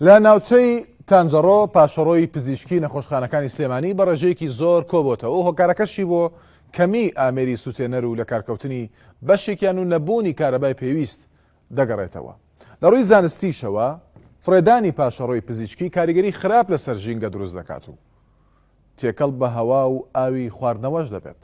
لە ناوچەی تانجەڕۆ پاشەڕۆی پزیشکی نەخۆشخانەکانی سلێمانی بە ڕێژەیەکی زۆر کۆبۆتەوە و هۆکارەکەشی بۆ کەمی ئامێری سوتێنەر و لەکارکەوتنی بەشێکیان و نەبوونی کارەبای پێویست دەگەڕێتەوە. لە ڕووی زانستیشەوە فڕێدانی پاشەڕۆی پزیشکی کاریگەری خراپ لەسەر ژینگە دروست دەکات و تێکەڵ بە هەوا و ئاوی خواردنەوەش دەبێت.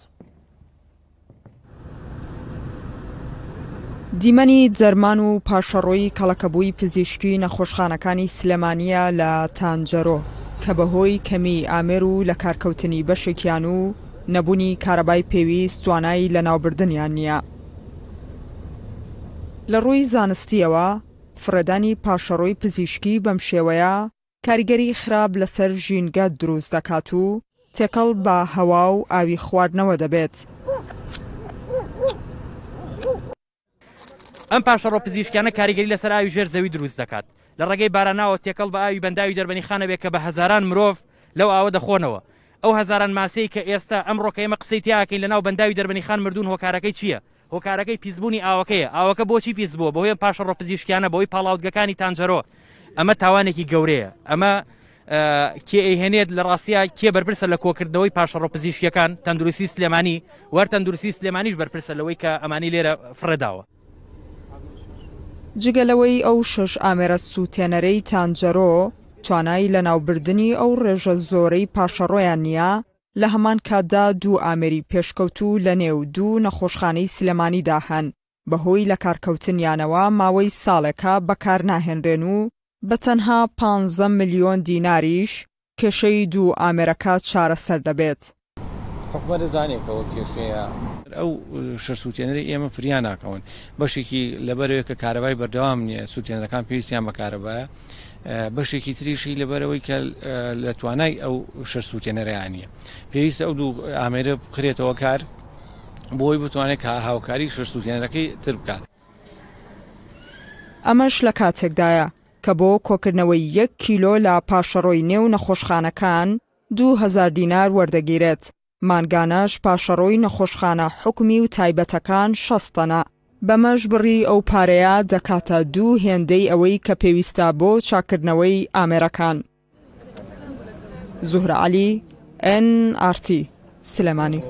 دیمەنی دەرمان و پاشەڕۆی کەڵەکەبووی پزیشکی نەخۆشخانەکانی سلێمانییە لە تانجەرۆ، کە بەهۆی کەمیی ئامێر و لەکارکەوتنی بەشێکیان و نەبوونی کارەبای پێویست توانای لەناوبردنیان نییە. لە ڕووی زانستییەوە، فڕێدانی پاشەڕۆی پزیشکی بەم شێوەیە کاریگەری خراپ لەسەر ژینگە دروست دەکات و تێکەڵ بە هەوا و ئاوی خواردنەوە دەبێت. ئەم پاشەڕۆ پزیشکیانە کاریگەری لەسەر ئاوی ژێر زەوی دروست دەکات، لە ڕێگەی باراناوە تێکەڵ بە ئاوی بەنداوی دەربەنیخان ئەبێت کە بە هەزاران مرۆڤ لەو ئاوە دەخۆنەوە. ئەو هەزاران ماسیەی کە ئێستا ئەمڕۆ کە ئێمە قسەی تیا ئەکەین لەناو بەنداوی دەربەنیخان مردوون هۆکارەکەی چییە؟ هۆکارەکەی پیسبوونی ئاوەکەیە، ئاوەکە بۆچی پیس بووە؟ بەهۆی ئەم پاشەڕۆ پزیشکیانە، بەهۆی پاڵاوتگەکانی تانجەرۆ. ئەمە تاوانێکی گەورەیە. ئەمە کێ ئەیهێنێت؟ لە ڕاستیا کێ بەرپرسە لە کۆکردنەوەی پاشەڕۆ پزیشکیەکان؟ تەندروستی سلێمانی و هەر تەندروستی سلێمانیش بەرپرسە لەوەی کە ئەمانی لێرە فڕێداوە. جگە لەوەی ئەو شەش ئامێرە سووتێنەرەی تانجەرۆ توانای لەناوبردنی ئەو ڕێژە زۆرەی پاشەڕۆیان نییە، لە هەمان کاتدا دوو ئامێری پێشکەوتوو لەنێو دوو نەخۆشخانەی سلێمانیدا هەن، بەهۆی لەکارکەوتنیانەوە ماوەی ساڵێکە بەکارناهێنرێن و بە تەنها پانزە ملیۆن دیناریش کێشەی دوو ئامێرەکە چارەسەر دەبێت. حکومەت دەزانێت کە ئەوە کێشەیە. ئەو شەش سووتێنەرەی ئێمە فریا ناکەون، بەشێکی لەبەرئەوەی کە کارەبای بەردەوام نییە، سووتێنەرەکان پێویستیان بە کارەبایە، بەشێکی تریشی لەبەرئەوەی کە لە توانای ئەو شەش سووتێنەرەیان نییە. پێویستە ئەو دوو ئامێرە بخرێتەوە کار بۆ ئەوەی بتوانێت هاوکاری شەش سووتێنەرەکەی تر بکات. ئەمەش لە کاتێکدایە کە بۆ کۆکردنەوەی یەک کیلۆ لە پاشەڕۆی نێو نەخۆشخانەکان 2000 دینار وەردەگیرێت، مانگانەش پاشەڕۆی نەخۆشخانە حکومی و تایبەتەکان 60 تەنە، بەمەش بڕی ئەو پارەیە دەکاتە دوو هێندەی ئەوەی کە پێویستە بۆ چاککردنەوەی ئامێرەکان. زوهرە عەلی، ئێن ئاڕ تی، سلێمانی.